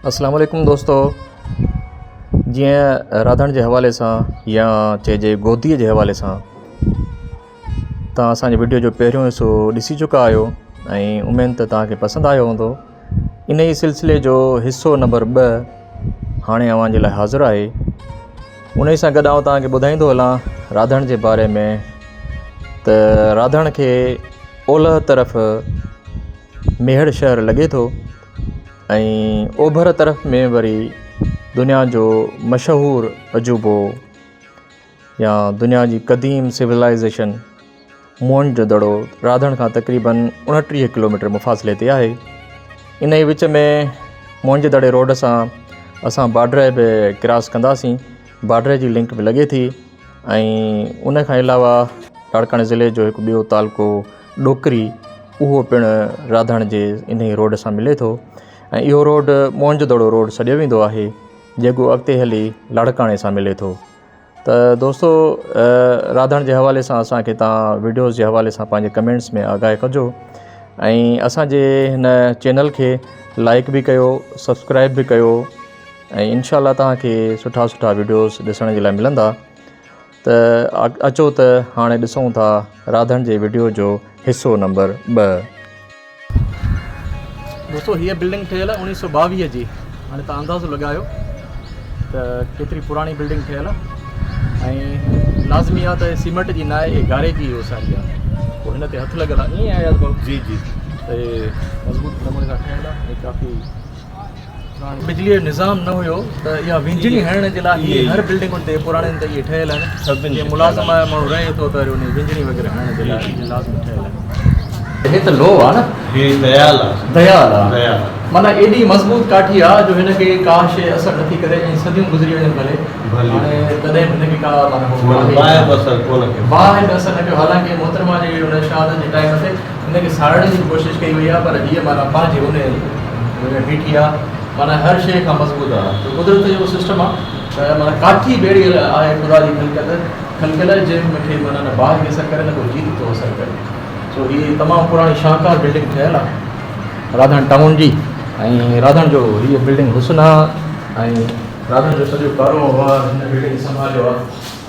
اسلام عليڪم دوستو جيئن راڌڻ جي حوالي سان يا چئجي گودي جي حوالي سان توهان اسان جي وڊيو جو پهريون حصو ڏسي چڪا آهيو ۽ اميد ته توهان کي پسند آيو هوندو ان ئي سلسلي جو حصو نمبر ٻه هاڻي اوهان جي لاء حاضر آهي ان سان گڏ آئون توهان کي ٻڌائيندو هلان راڌڻ جي باري ۾ ته راڌڻ کي اولهه طرف ميهڙ شهر لڳي ٿو ۽ اوڀر طرف ۾ وري دنيا جو مشهور عجوبو يا دنيا جي قديم سولائيزيشن موهن جو دڙو راڌڻ کان تقريبن 29 ڪلوميٽر مفاصلي تي آهي. ان ئي وچ ۾ موهن جي دڙي روڊ سان اسان بارڊر به ڪراس ڪنداسين، بارڊر جي لنڪ به لڳي ٿي ۽ ان کان علاوه لاڙڪاڻي ضلعي جو هڪ ٻيو تعلقو ڏوڪري اهو پڻ راڌڻ جي انهي روڊ سان ملي ٿو ۽ اهو روڊ موهن جو دڙو روڊ سڏيو ويندو آهي جيڪو اڳتي هلي لاڙڪاڻي سان ملي ٿو ته دوستو راڌڻ جي حوالي سان اسان کي تان وڊيوز جي حوالي سان پنهنجي ڪمينٽس ۾ آگاهي ڪجو ۽ اسان جي هن چينل کي لائڪ به ڪيو سبسڪرائب به ڪيو ۽ انشاء الله توهان کي سٺا سٺا وڊيوز ڏسڻ جي لاء ملندا ته اچو ته هاڻي ڏسون ٿا راڌڻ جي وڊيو جو حصو نمبر 2. دوستو هيء بلڊنگ ٺهيل آهي 1922 جي هاڻي تان اندازو لڳايو ته ڪيتري پراڻي بلڊنگ ٺهيل آهي ۽ لازمي آهي ته سيمنٽ جي نه آهي گاري جي اوساري آهي پوء هن تي هٿ لڳل آهي ائين آهي ڀاء جي جي ته مضبوط نموني سان ٺهيل آهي ۽ ڪافي بجليء جو نظام نه هيو ته اها وينجڻي هڻڻ جي لاء هي هر بلڊنگن تي پراڻين تي اهي ٺهيل آهن جيئن ملازم آهي ماڻهو رهي ٿو ته وري ان وينجڻي وغيره هڻڻ جي لاء اهي لازمي ٺهيل آهن. هي ته لوهه آهي نه. هي ديال آهي. ديال آهي. ديال معنيٰ ايڏي مضبوط ڪاٺي آهي جو هن کي ڪا شيء اثر نٿي ڪري ۽ صديون گذري وڃن ڀلي هاڻي تڏهن به هن کي ڪا معنيٰ باهه به اثر ڪونه ڪيو. باهه به اثر نه ڪيو حالانڪه محترمه جي ان شهادت جي ٽائيم تي هن کي ساڙڻ جي به ڪوشش ڪئي وئي آهي پر هيء معنيٰ پنهنجي ان ۾ بيٺي آهي معنيٰ هر شيء کان مضبوط آهي ته قدرت جو سسٽم آهي ته معنيٰ ڪاٺي به اهڙي آهي خدا جي خلقت خلقيل جنهن ۾ کي معنيٰ نه باهه کي اثر ڪري نه ڪو جيت ٿو اثر ڪري سو هي تمام پراڻي شاهڪار بلڊنگ ٺهيل آهي راڌڻ ٽائون جي ۽ راڌڻ جو هيء بلڊنگ حسن آهي ۽ راڌڻ جو سڄو ڪاروهنوار هن بلڊنگ سنڀاليو آهي.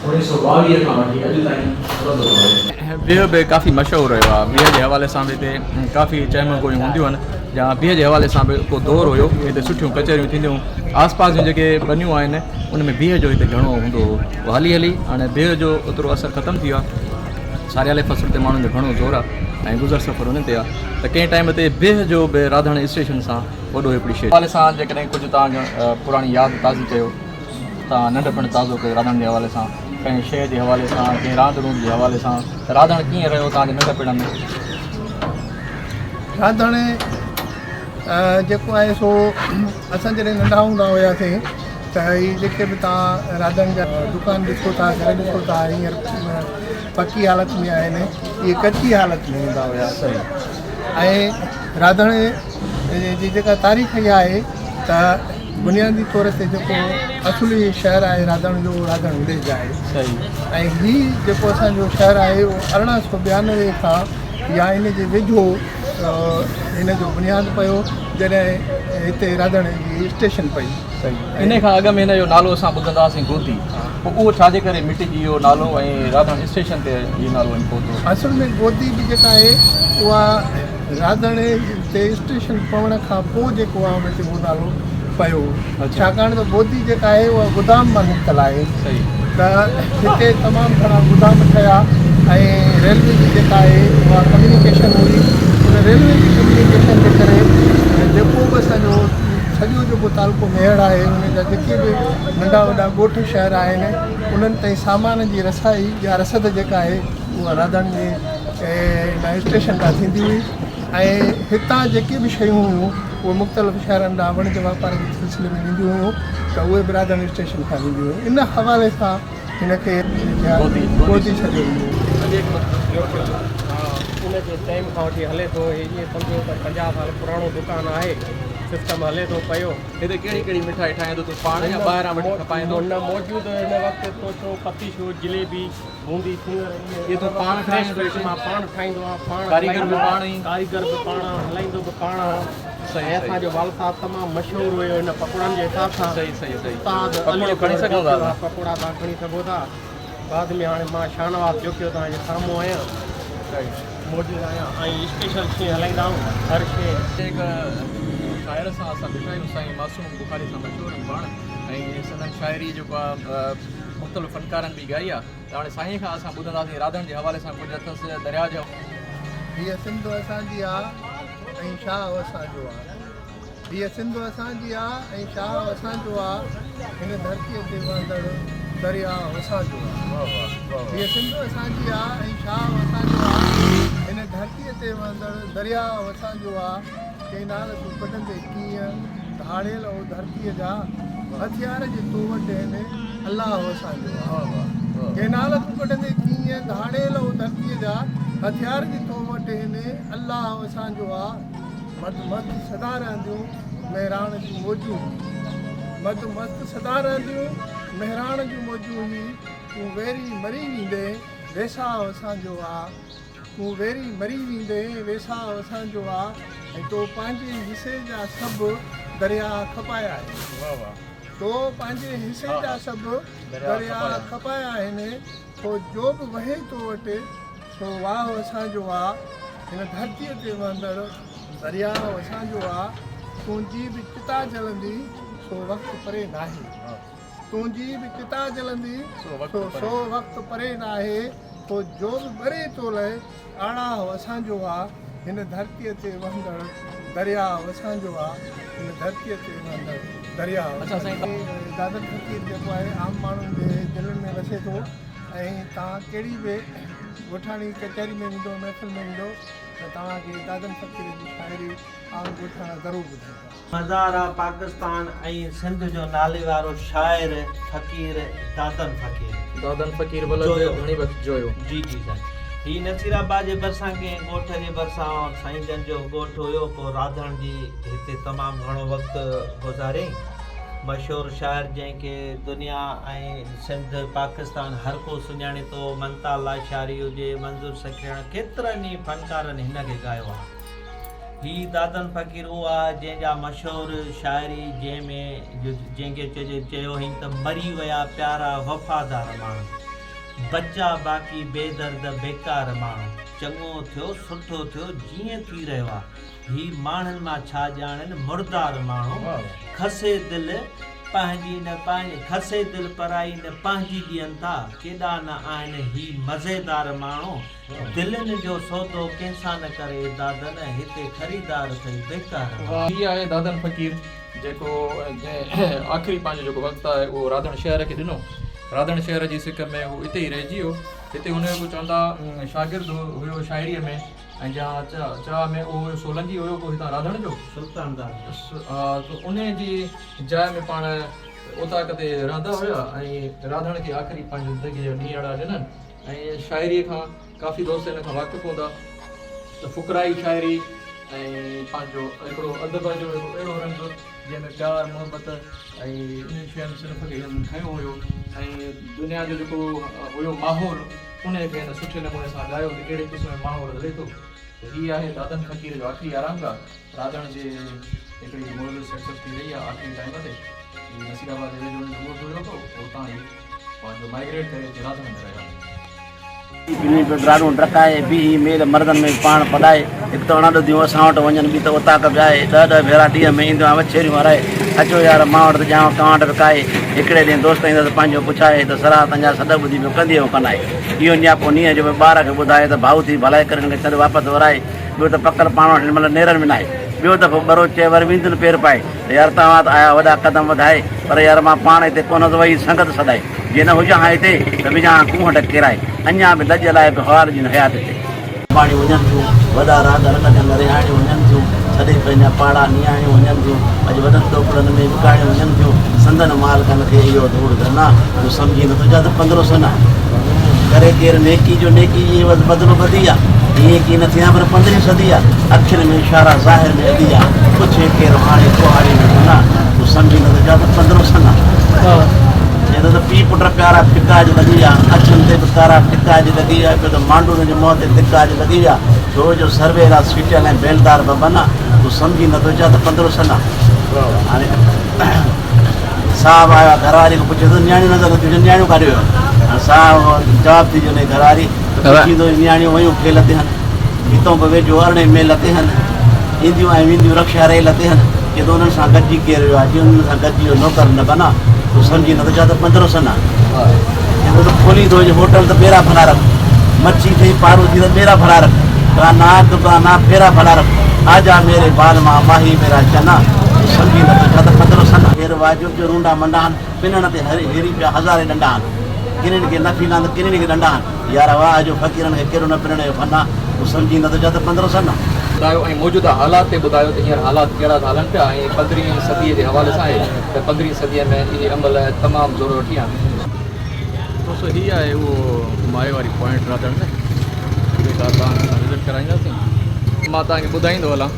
1922 کان وٺي اڄ تائين هلندو ٿو رهي. بيهه به ڪافي مشهور رهيو آهي. بيهه جي حوالي سان به هتي ڪافي چئمگويون هونديون آهن يا بيهه جي حوالي سان به ڪو دور هيو هتي سٺيون ڪچهريون ٿينديون هيون. آس پاس جون جيڪي ٻنيون آهن ان ۾ بيهه جو هتي گهڻو هوندو هو. اهو هلي هلي هاڻي بيهه جو اوترو اثر ختم ٿي ويو آهي. ساريالي فصل تي ماڻهن جو گهڻو زور آهي ۽ گذر سفر انهن تي آهي ته ڪنهن ٽائيم تي بيهه جو به راڌڻ اسٽيشن سان وڏو هڪڙي شيء. حوالي سان جيڪڏهن ڪجهه توهان پراڻي ياد تازي ڪيو. تان ننڍپڻ تازو ڪيو راڌڻ جي حوالي سان ڪنهن شيء جي حوالي سان ڪنهن راند روند جي حوالي سان ته راڌڻ ڪيئن رهيو توهان جي ننڍپڻ ۾؟ راڌڻ جيڪو آهي سو اسان جڏهن ننڍا هوندا هياسين ته هي جيڪي به توهان راڌڻ جا دڪان ڏسو ٿا گهر ڏسو ٿا هينئر پڪي حالت ۾ آهن اهي ڪچي حالت ۾ هوندا هيا ۽ راڌڻ جي جيڪا تاريخ اها آهي ته بنيادي طور تي جيڪو اصلي شهر آهي راڌڻ جو اهو راڌڻ وليج آهي ۽ هي جيڪو اسان جو شهر آهي اهو 1892 کان يا ان جي ويجهو هن جو بنياد پيو جڏهن هتي راڌڻ جي اسٽيشن پئي. صحيح ان کان اڳ ۾ هن جو نالو اسان ٻڌندا هئاسين گودي پوء اهو ڇا جي ڪري مٽجي ويو نالو ۽ راڌڻ اسٽيشن تي اهو نالو وڃي پهتو. اصل ۾ گودي به جيڪا آهي اها راڌڻ تي اسٽيشن پوڻ کان پوء جيڪو آهي ان تي اهو نالو پيو ڇاڪاڻ ته گودي جيڪا آهي اها گدام مان نڪتل آهي ته هتي تمام گهڻا گدام ٺهيا ۽ ريلوي جي جيڪا آهي اها ڪميونيڪيشن هئي ان ريلوي جي ڪميونيڪيشن جي ڪري جيڪو به اسانجو سڄو جيڪو تعلقو ميهڙ آهي ان جا جيڪي به ننڍا وڏا ڳوٺ شهر آهن انهن تائين سامان جي رسائي يا رسد جيڪا آهي اها راڌڻ جي هن اسٽيشن تان ٿيندي هئي ۽ هتان جيڪي به شيون هيون اهي مختلف شهرن ڏانهن وڻج واپار جي سلسلي ۾ وينديون هيون ته اهي به راڌڻ اسٽيشن کان وينديون هيون ان حوالي سان هن کي گودي سڏيو ويندو هو. ان جي ٽائيم کان وٺي هلي ٿو هي ائين سمجهو ته 50 سال پراڻو دڪان آهي سسٽم هلي ٿو پيو. هتي ڪهڙي ڪهڙي مٺائي ٺاهيندو تون پاڻ يا ٻاهران وٺي کپائيندو؟ نه موجود هن وقت توشو پتيشو جليبي بوندي سڱر اهي تون پاڻ فريش فريش مان پاڻ ٺاهيندو آهيان پاڻ ڪاريگر به پاڻ ئي ڪاريگر به پاڻ هلائيندو به پاڻ آهيان. ۽ اسان جو والد صاحب تمام مشهور هيو هن پڪوڙن جي حساب سان. صحيح صحيح صحيح. استاد پڪوڙو کڻي سگهون ٿا اسان. پڪوڙا توهان کڻي سگهو ٿا. بعد ۾ هاڻي مان شاهنواز جوکيو توهان جي سامهون آهيان. موجود آهيان ۽ اسپيشل شيء هلائيندا آهيون هر شيء. هڪ شاعر سان اسان بيٺا آهيون سائين معصوم بخاري سان مشهور آهن پاڻ ۽ سندن شاعري جيڪو آهي مختلف فنڪارن به ڳائي آهي ته هاڻي سائين کان اسان ٻڌنداسين راڌڻ جي حوالي سان ڪجهه اٿس درياء جي هيء سنڌ اسان جي آ ۽ شاهه اسان جو آ. هيء سنڌ اسان جي آ ۽ شاهه اسان جو آ. هن ڌرتيء تي وهندڙ درياء اسان جو آ. هيء سنڌ اسان جي آ ۽ شاهه اسان جو آ. هن ڌرتيء تي وهندڙ درياء اسان جو آ. ڪئنال تون ڪڍندي ڪيئن ڌاڙيل او ڌرتيء جا. هٿيار جي تو وٽ هن الله اسان جو آ. ڪئنال تون ڪڍندي ڪيئن ڌاڙيل او ڌرتيء جا. هٿيار جي تو وٽ هن الله اسان جو آ. مد مست سدا رهنديون مهراڻ جون موجون مد مست سدا رهنديون مهراڻ جون موجون هي تون ويري مري ويندين ويساهه اسان جو آ. تون ويري مري ويندين ويساهه اسان جو آ. ۽ تو پنهنجي حصي جا سڀ درياهه کپايا آهن. تو پنهنجي حصي جا سڀ درياهه کپايا آهن. سو جو به وهي تو وٽ سو واهه اسان جو آ. هن ڌرتيء تي وهندڙ درياهه اسان جو آ. تنهنجي به چتا جلندي سو وقت پري ناهي. تنهنجي به چتا جلندي سو وقت پري ناهي. سو جو به ٻري تو لئه آڙاهه اسان جو آ. هن ڌرتيء تي وهندڙ درياهه اسان جو آ. هن ڌرتيء تي وهندڙ درياهه اسان جو آ. دادن فقير جيڪو آهي عام ماڻهن جي دلين ۾ وسي ٿو ۽ توهان ڪهڙي به ڳوٺاڻي ڪچهري ۾ ويندو محفل ۾ ويندو ته توهان کي دادن فقير جي شاعري عام ڳوٺاڻا ضرور ٻڌائيندا. مزار آ پاڪستان ۽ سنڌ جو ناليوارو شاعر فقير دادن فقير. دادن فقير ولد ڌڻي بخش جويو. جي جي سائين هي نصير آباد جي ڀرسان ڪنهن ڳوٺ جي ڀرسان سائين جن جو ڳوٺ هيو پوء راڌڻ جي هتي تمام گهڻو وقت گذاريائين مشهور شاعر جنهن کي دنيا ۽ سنڌ پاڪستان هر ڪو سڃاڻي ٿو منتا لاشاري هجي منظور سکيڻ ڪيترن ئي فنڪارن هن کي ڳايو آهي. هي دادن فقير اهو آهي جنهن جا مشهور شاعري جنهن ۾ جنهن کي چئجي چيو هئين ته مري ويا پيارا وفادار ماڻهو بچا باقي بي درد بيڪار ماڻهو چڱو ٿيو سٺو ٿيو جيئن ٿي رهيو آ هي ماڻهن مان ڇا ڄاڻين مردار ماڻهو کسي دل پنهنجي نه پنهنجي کسي دل پرائي نه پنهنجي ڏين ٿا ڪيڏا نه آهن هي مزيدار ماڻهو دلين جو سودو ڪنهن سان نه ڪري دادن هتي خريدار ٿئي بيڪار ماڻهو. هي آهي دادن فقير جيڪو جنهن آخري پنهنجو جيڪو وقت آهي اهو راڌڻ شهر کي ڏنو. راڌڻ شهر جي سڪ ۾ هو اتي ئي رهجي ويو. هتي هن جو ڪو چوندا شاگرد هيو شاعريء ۾ ۽ جا چاهه ۾ اهو هيو سولنگي هيو ڪو هتان راڌڻ جو. سلطان داد جو. ها ته انهي جي جاء ۾ پاڻ اوطاق تي رهندا هيا ۽ راڌڻ کي آخري پنهنجي زندگيء جا ڏينهن اهڙا ڏنن. ۽ شاعريء کان ڪافي دوست هن کان واقف هوندا ته فقرائي شاعري ۽ پنهنجو هڪڙو ادب جو هڪڙو اهڙو رنگ جنهن ۾ پيار محبت ۽ انهن شين صنف کي هن کنيو هيو ۽ دنيا جو جيڪو هيو ماحول ان کي هن سٺي نموني سان ڳايو ته ڪهڙي قسم جو ماحول هلي ٿو ته هي آهي دادن فقير جو آخري آرامگاهه راڌڻ جي هڪڙي معزز شخصيت ٿي رهي آهي آخري ٽائيم تي هي نصير آباد جي ويجهو هن جو ڳوٺ هيو ڪو اتان هي پنهنجو مائگريٽ ڪري اچي راڌڻ ۾ رهيا. ٻنهي پيو ڊاڙون ڊڪائي، بيهي ميل مردن ۾ پاڻ پڏائي. هڪ ته اڻ ڏڌيون اسان وٽ وڃن، ٻي ته اوطاق به آهي. ڏهه ڏهه ڀيرا ڏينهن ۾ اينديون آهن وڇيريون هرائي. اچو يار مان وٽ ته ڄاڻو ڪنواٽ به ڪائي. هڪڙي ڏينهن دوست ايندس پنهنجو پڇائي ته سراهه تنهنجا سڏ ٻڌي پيو ڪنڌيء ۾ ڪنائي. اهو نياپو نينهن جو پيو ٻار کي ٻڌائي ته ڀائو ٿي ڀلائي ڪري هن کي ڇڏ واپس ورائي. ٻيو ته پڪل پاڻ وٽ هن مهل نيرن ۾ ناهي. ٻيو دفعو ٻرو چئي ور ويندين پير پائي. ته يار توهان ته آيا وڏا قدم وڌائي، پر يار مان پاڻ هتي ڪونه ٿو ويهي سنگت سڏائي. جي نه هجان ها هتي ته وجهان ها ڪونهٽ ڪيرائي. اڃا به لڄ لاء به حوال ڏين حيات تي. پاڻيون وڃن ٿيون، وڏا راڳ رنگ ڍنگ رهاڻيون وڃن ٿيون، ڇڏي پنهنجا پاڙا نياڻيون وڃن ٿيون، اڄ وڏن ڏوڪڙن ۾ وڪاڻيون وڃن ٿيون، سندن مالڪن کي اهو ڌوڙ ڌنا، جو سمجهي نٿو جا ته پندرهن سنا. ڪري ڪير نيڪي جو نيڪي جي عيوض بدلو ٻڌي آ، ائين ڪي نه ٿيان پر پندرهين صدي آ، اکين ۾ اشارا ظاهر ۾ ادي آ، پڇي ڪير هاڻي ڪهاڙي ۾ گنا، تون سمجهي نٿو جا ته پندرهن سنا. چئي ٿو ته پيء پٽ پيارا ڦڪا اڄ لڳي ويا، اڇن تي به ڪارا ٽڪا اڄ لڳي ويا، پيو ته مانڊو تنهنجي منهن تي ڌڪا اڄ لڳي ويا، ڇو جو سرويرا سيٽيل ۽ بيلدار ببن آ، تون. تون سمجهين نٿو ڇا ته 15 سن آ. هاڻي صاحب آيو آ گهر واري کان پڇي ٿو نياڻيون نظر نٿيون اچن نياڻيون ڪاڏي ويون هاڻي صاحب جواب ٿي ڏني گهر واري ته پڇيندو نياڻيون ويون کيل تي هن هتون به ويجهو ارڙهين ميل تي هن اينديون ۽ وينديون رڪشا ريل تي هن چي ٿو انهن سان گڏجي ڪير ويو آ چي انهن سان گڏجي ويو نوڪر نه بنا تون سمجهين نٿو ڇا ته 15 سن آ چي ٿو ته کولي ٿو وڃي هوٽل ته ٻيرا ڀلا رک مڇي ٿئي پارو ٿي ته ٻيرا ڀلا رک ڪا ناڪ بانا ڦيرا ڀلا رک آجا ميري بال مان ماهي ميرا چنا تون سمجهين نٿو ڇا ته 15 سن آ هير واجب جو رونڊا منڊا هن پنڻ تي هيري پيا هزارين ڏنڊا هن ڪنين کي نه ڦيلان ته ڪنين کي ڏنڊا هن يار واهه جو فقيرن کي ڪيڏو نه پنڻ جو فن آ تون سمجهين نٿو ڇا ته 15 سن آ. ٻڌايو ۽ موجوده حالات تي ٻڌايو ته هينئر حالات ڪهڙا ٿا هلن پيا ۽ پندرهين صديء جي حوالي سان آهي ته پندرهين صديء ۾ اهي عمل تمام زور وٺي آيا. دوستو هي آهي اهو مائي واري پوائنٽ راڌڻ ۾ جيڪا توهان کي اسان وزٽ ڪرائينداسين. مان توهان کي ٻڌائيندو هلان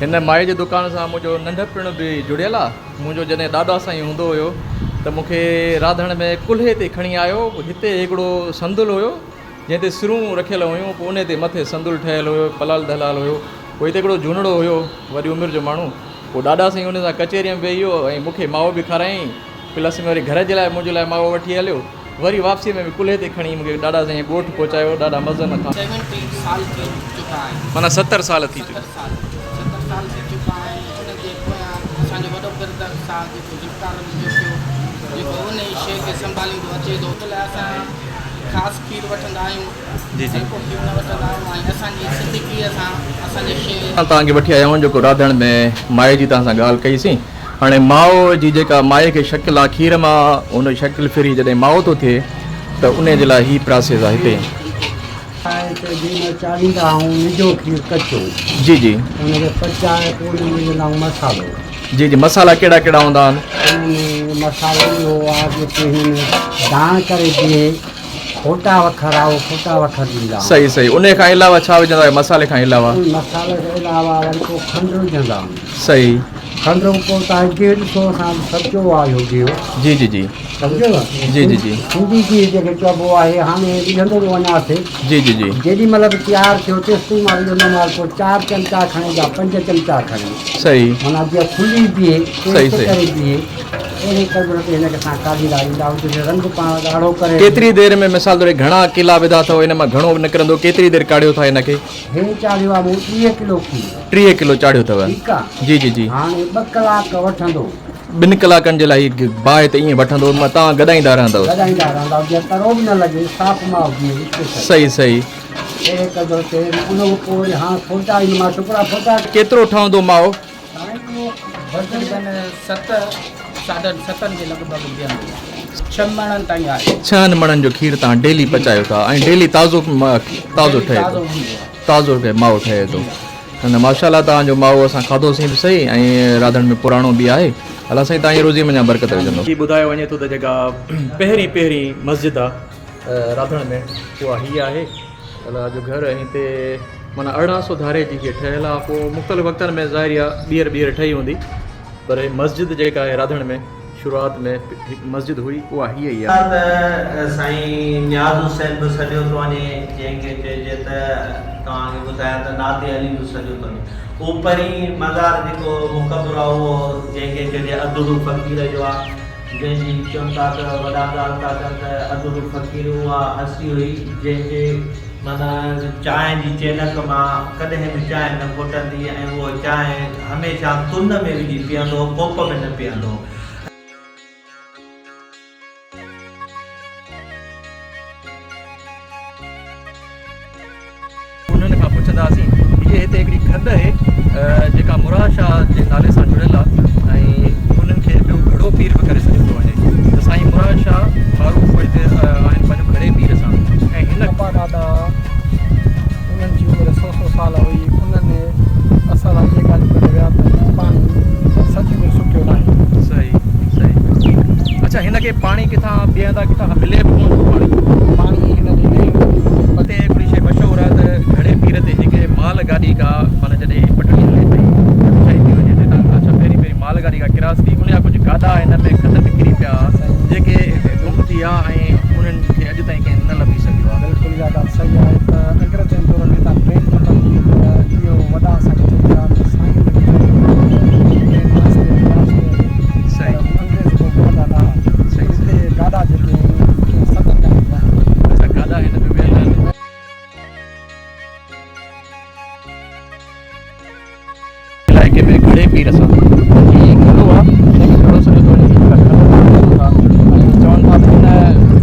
هن مائي جي دڪان سان منهنجو ننڍپڻ به جڙيل آ. منهنجو جڏهن ڏاڏا سائين هوندو هيو ته مون کي راڌڻ ۾ ڪلهي تي کڻي آيو. هتي هڪڙو صندل هيو جنهن تي سرون رکيل هيون، پوء انهي تي مٿي صندل ٺهيل هيو، پلال ڌلال هيو. پوء هتي هڪڙو جهونڙو هيو، وڏي عمر جو ماڻهو. پوء ڏاڏا سائين انهي سان ڪچهريء ۾ ويهي ويو ۽ مون کي مائو به کارايائين. پلس ۾ وري گهر جي لاء منهنجي لاء مائو وٺي هليو. وري واپسيء ۾ به ڪلهي تي کڻي مون کي ڏاڏا سائين ڳوٺ پهچايو. ڏاڍا مزن کان. سيونٽي سال ٿي چڪا آهن. معنيٰ 70 سال ٿي چڪا. 70 سال، 70 سال ٿي چڪا آهن. ان جي پويان اسان جو وڏو ڪردار صاحب جيڪو ذوالفقار علي جوکيو جيڪو ان ئي شيء کي سنڀاليندو اچي ٿو. ان لاء اسان خاص کير وٺندا آهيون. جي جي. هلڪو کير نه وٺندا آهيون ۽ اسان جي سنڌي گيهه سان اسان جي شيء. اسان توهان کي وٺي آيا آهيون جيڪو راڌڻ ۾ مائي جي توهان سان ڳالهه ڪئي سين. هاڻي ماء جي جيڪا مائي کي شڪل آ کير مان ان جي شڪل ڦري جڏهن ماء ٿو ٿئي ته انهي جي لاء هي پراسيس آ هتي. آهي ته جنهن مهل چاڙهيندا آهيون نجو کير ڪچو. جي جي. ان کي پچائي پوء ان ۾ وجهندا آهيون مصالحو. جي جي مصالحا ڪهڙا ڪهڙا هوندا آهن؟ ان ۾ مصالحو اهو آهي جيڪي هن ۾ داڻ ڪري بيهي ڦوٽا وکر آهي اهو ڦوٽا وکر ڏيندا آهيون. صحيح صحيح انهي کان علاوه ڇا وجهندا آهيو مصالحي کان علاوه؟ ان مصالحي کان علاوه وري پوء کنڊ وجهندا آهيون. صحيح. کنڊ پوء تان گيهه ڏسو اسان سچو آهي اهو گيهه. جي جي جي. سمجهيو نه؟ جي جي جي. سنڌي گيهه جنهن کي چئبو آهي هاڻي وجهندو به وڃان ٿي. جي جي جي. جيڏي مهل به تيار ٿيو تيستائين مان وجهندومانس پوء چار چمچا کڻي يا پنج چمچا کڻي. صحيح. معنيٰ جيئن کلي بيهي صحيح ٽيسٽ صحيح. ڪري بيهي اهڙي قدر تي هن کي اسان ڪاڍيندا ويندا آهيون جنهن جو رنگ پاڻ ڳاڙهو ڪري. ڪيتري دير ۾ مثال طور گهڻا ڪيلا وڌا اٿو ان مان گهڻو نڪرندو ڪيتري دير ڪاڙهيو ٿا هن کي؟ هي چاڙهيو آهي مون 30 ڪلو کير. 30 ڪلو چاڙهيو اٿو. ٺيڪ آ. جي جي جي. هاڻي ٻه ڪلاڪ وٺندو. ٻن ڪلاڪن جي لاء هي باهه تي ائين وٺندو مان توهان گڏائيندا رهندؤ. گڏائيندا رهندا جيئن ترو به نه لڳي صاف مائو بيهي اسپيشل. صحيح صحيح. اهڙي قدر تي ان کان پوء وري هاڻ ڦوٽا ان مان ٽڪڙا ڦوٽا. ڪيترو ٺهندو مائو؟ سائين اهو تقريبن ست ساڍن ستن جي لڳ ڀڳ بيهندو. ڇهه مڻن تائين آهي. ڇهن مڻن جو کير توهان ڊيلي پچايو ٿا ۽ ڊيلي تازو تازو ٺهي ٿو. تازو مائو ٺهي ٿو. نه ماشاء الله توهان جو مائو اسان کاڌو سين به سهي ۽ راڌڻ ۾ پراڻو به آهي الله سائين توهان جي روزي منجهان برڪت وجهندو. هي ٻڌايو وڃي ٿو ته جيڪا پهرين پهرين مسجد آ راڌڻ ۾ اها هي آهي الله جو گهر ۽ هتي معنيٰ 1800 ڌاري جي هي ٺهيل آ پوء مختلف وقتن ۾ ظاهري آ ٻيهر ٻيهر ٺهي هوندي پر هي مسجد جيڪا آهي راڌڻ ۾ شروعات ۾ هڪ مسجد هئي اها هيء ئي آهي. ته سائين نياز حسين به سڏيو ٿو وڃي جنهن کي چئجي ته توهان کي ٻڌايان ته ناتي علي به سڏيو ٿو وڃي. اهو پرين مزار جيڪو مقبرو آهي اهو جنهن کي چئجي ادڙو فقير جو آهي جنهن جي چون ٿا ته وڏا ڳالهه ٿا ڪن ته ادڙو فقير اها هستي هئي جنهن جي معنيٰ چانهه جي چينڪ مان ڪڏهن به چانهه نه کوٽندي ۽ اهو چانهه هميشه تن ۾ وجهي پيئندو هو، ڪوپ ۾ نه پيئندو هو. انهن کان پڇنداسين. هيء هتي هڪڙي کڏ اهي، جيڪا مراد شاهه جي نالي سان جڙيل آهي ۽ انهن کي ٻيو گهڙو پير به ڪري سڏيو ٿو وڃي ته سائين مراد شاهه معروف هتي آهن پنهنجو گهڙي پير سان ۽ هن. ابا ڏاڏا انهن جي عمر سو سو سال هئي انهن اسان سان اهي ڳالهيون ڪري ويا ته هي پاڻي سڄي عمر سڪيو ناهي. صحيح صحيح اڇا هن کي پاڻي ڪٿان ٻئي هنڌان ڪٿان کان ملي به ڪونه ٿو پاڻي. پاڻي هن جي نئين هتي هڪڙي شيء مشهور آهي ته گهڙي پير تي جيڪي مال گاڏي ڪا معنيٰ جڏهن پٽڙي هلي پئي ته ٺهي ٿي وڃي جتان کان اڇا پهرين پهرين مال گاڏي ڪا ڪراس ٿي ان جا ڪجهه گاڏا هن ۾ کڏ ۾ ڪري پيا جيڪي گم ٿي ويا ۽ انهن کي اڄ تائين ڪنهن نه لڀي سگهيو آهي. بلڪل اها ڳالهه صحيح آهي ته انگريزن دور ۾ هتان ٽرين ختم ٿي ته اهو وڏا اسان کي چئي ويا ته سائين پير سان. هي گهڙو آ، هن کي گهڙو سڏيو ٿو وڃي. هي جيڪا کڏ توهان ڏسو ٿا ۽ چون ٿا ته هن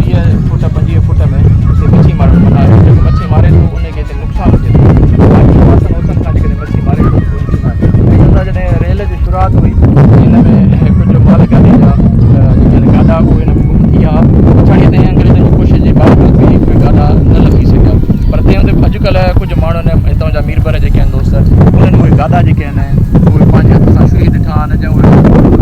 20 فوٽ 25 فوٽ ۾ هتي مڇي مارڻ منع آهي. جيڪو مڇي ماري ٿو ان کي هتي نقصان ٿئي ٿو. باقي پاسن اوسن کان جيڪڏهن مڇي ماري ٿو ته ڪو اشو ناهي. ۽ چون ٿا جڏهن ريل جي شروعات هئي ته هن ۾ ڪجهه مال گاڏي جا جيڪي آهن گاڏا اهي هن ۾ گم ٿي ويا ها. پڇاڙيء تائين انگريزن جي ڪوشش جي باوجود به اهي گاڏا نه لڀي سگهيا. پر تنهن هوندي به اڄڪلهه ڪجهه ماڻهن هتان جا ميربر جيڪي آهن دوست انهن اهي گاڏا جيڪي آهن اهي پنهنجي هٿ سان ڇهي ڏٺا آهن جا اهي.